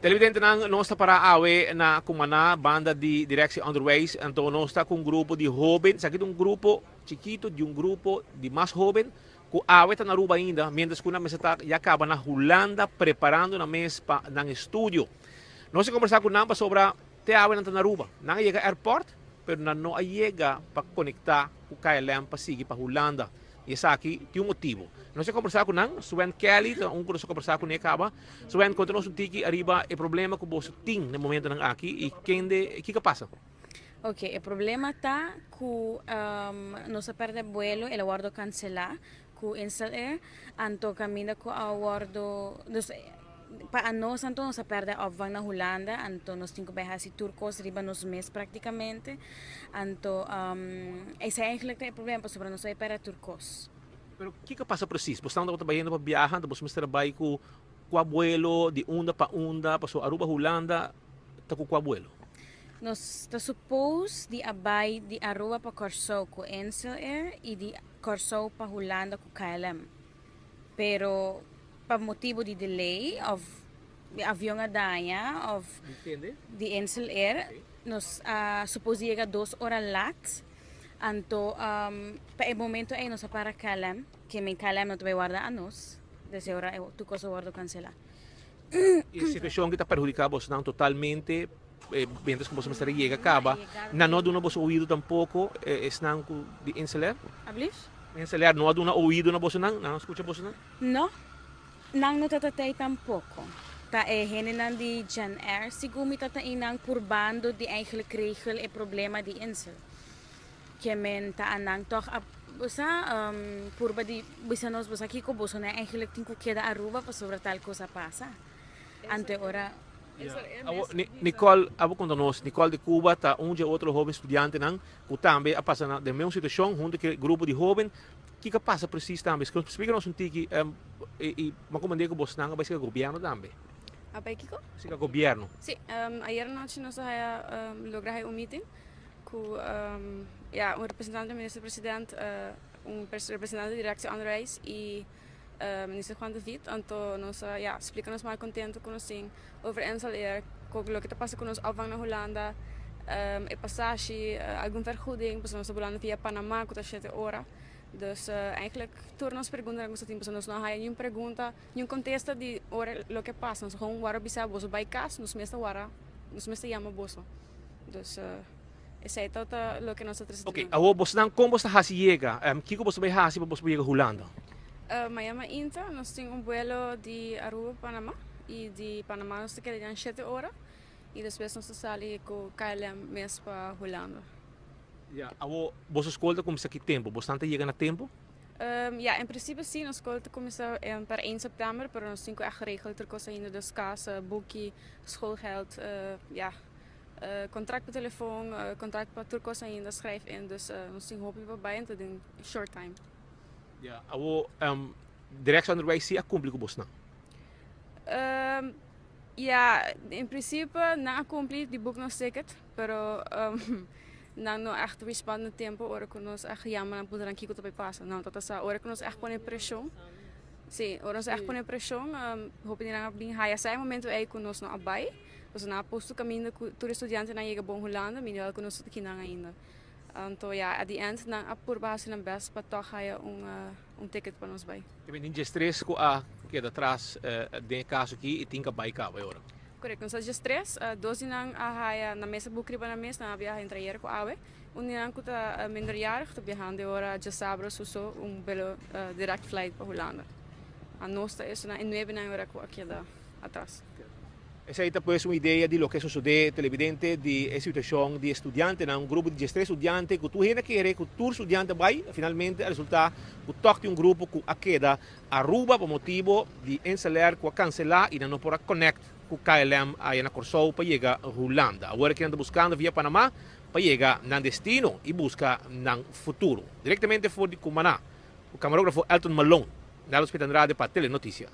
Televidentenan, nos ta para awe na Cumaná, banda di Directie Onderwijs. Anto nos ta cu un grupo di hoben. Esaki ta un grupo chikito di un grupo di mas hoben cu awe ta na Aruba ainda, mientras cu nan mester ta ya caba na Hulanda preparando nan mes pa nan estudio. Nos a conversa cu nan pasobra te awe nan ta na Aruba. Nan a yega airport, pero nan no a yega pa conecta cu KLM pa sigui pa Hulanda. Y esaki tin un motibo. Nos a conversa cu nan, Swen Kelly ta un cu nos a conversa cune caba. Swen, conta nos un tiki ariba e problema cu boso tin na e momentonan aki y kende, kico a pasa? Ok, e problema ta cu nos a perde buelo, el a wordo cancela cu Insel Air, anto caminda cu a wordo, dus pa anos anto nos a perde opvang na Hulanda, anto nos tin cu bay haci tur cos riba nos mes practicamente, anto esey eigenlijk ta e problema pasobra nos a bay perde tur cos. Pero kico a pasa precies? Bo tabata bayendo pa biaha, anto bo mester a bay cu cua buelo, di unda pa unda, pasobra Aruba Hulanda ta cu cua buelo? Nos ta suppose di a bay di Aruba pa Kòrsou cu Insel Air y di Kòrsou pa Hulanda cu KLM. Pero pa motibo di delay of avion a daña of di Insel Air nos a suppose di yega dos ora lat. Anto pa e momento ey nos a para KLM, ke men KLM no ta bay warda anos, desde ora tur cos a wordo cancela. E situacion ki ta perhudica bosnan totalmente mientras cu boso mester a yega caba, nan no a duna boso oido tampoco, esnan cu di Insel Air? Alblief? Insel Air no a duna oido na bosonan? Nan a scucha bosonan? No, nan no ta tey tampoco. Ta e hendenan di Gen Air segun mi ta ta eynan purbando di eigenlijk regel e problema di Insel. Ke men ta anan tog a bosa purba di bisa nos bosa kiko boso no eigenlijk tin ku keda Aruba pasobra tal kos a pasa. Anto e ora. Awo Nicole abo konta nos, Nicole de Cuba ta un dje otro hoben studiantenan ku tambe a pasa na den mesun situashon hunto ku e grupo di hoben. Kiko a pasa presis tambe? Splika nos un tiki i bo a komand'é ku bosnan a bai sika gobièrnu tambe. A bai kiko? Sika gobièrnu. Si, ayer anochi nos a haya logra haya un meeting Ku ya un representante di minister president, un representante di directie onderwijs i minister Juan David. Anto nos a ya splika nos malkontento ku nos tin over Insel Air, ku loke ta pasa ku nos opvang na Hulanda, e pasashi, algun vergoeding pasobra nos ta bulando via Panama ku ta shete ora. Dus eigenlijk tur nos preguntanan ku nos ta tin pasobra nos no a haya niun pregunta, niun kontesta di ora loke pasa. Nos a wòrdu bisa boso bai kas, nos mes ta wòrdu, nos mes ta yama boso. Dus esei ta ta loke nos ta trese Ok, awor bosnan kon bos ta hasi yega? Kiko bos ta bai hasi pa bos por yega Hulanda? Mañana mainta nos tin un buelo di Aruba pa Panama i di Panama nos ta keda den shete ora i despues nos ta sali ku KLM mes pa Hulanda. Ya, awor boso skol ta kuminsá ki tempu? Bosnan ta yega na tempu? Ya, en principe si, nos skol ta kuminsá per 1 september, pero nos tin ku ègt regel tur kos ainda, dus kas, buki, schoolgeld, ya. Contract pa telefon, contract pa tur cos ainda schrijf in, dus nos tin hopi pa bay anto den short time. Ya, awo Directie Onderwijs si a cumpli cu bosnan? Ya, in principe nan a cumpli di boek nos ticket, pero nan no echt respond na tempo ora cu nos echt yama nan puntra nan kico ta bay pasa. Nan ta ta sa ora cu nos echt pone presion, si, ora nos echt pone presion hopi di nan a bin haya sa e momento ey cu nos no a bay. Pasobra nan a postu kaminda ku tur e studiantenan yega bon Hulanda, mineral ku nos ta kinan ainda. Anto ya, at the end nan a purba hasi nan best pa tòg haya un un ticket pa nos bai. Te bini diestres ku a keda tras den e kaso aki i tin ka bai kaba e ora. Korekto, nos ta diestres. Dos di nan a haya nan mes a buk riba nan mes, nan a biaha entre ayer ku awe. Un di nan ku ta minderjarig ta biahando e ora djasabra suso un belo direct flight pa Hulanda. Anos ta esunnan e nuebenan e ora ku a keda atras. Esei ta pues un idea di loke a sosodé televidente di e situashon di e studiantenan, un grupo di diestres studiante ku tur hende a kere ku tur studiante a bai, finalmente a resultá ku tòg tin un grupo ku a keda Aruba pa motibo di Insel-Air ku a kanselá i nan no por a connect ku KLM aya na Kòrsou pa yega Hulanda. Awor aki nan ta buskando via Panama pa yega nan destino i buska nan futuro. Direktamente for di Cumaná, ku kamarógrafo Elton Malone, Nalo Smith Andrade pa Telenoticia.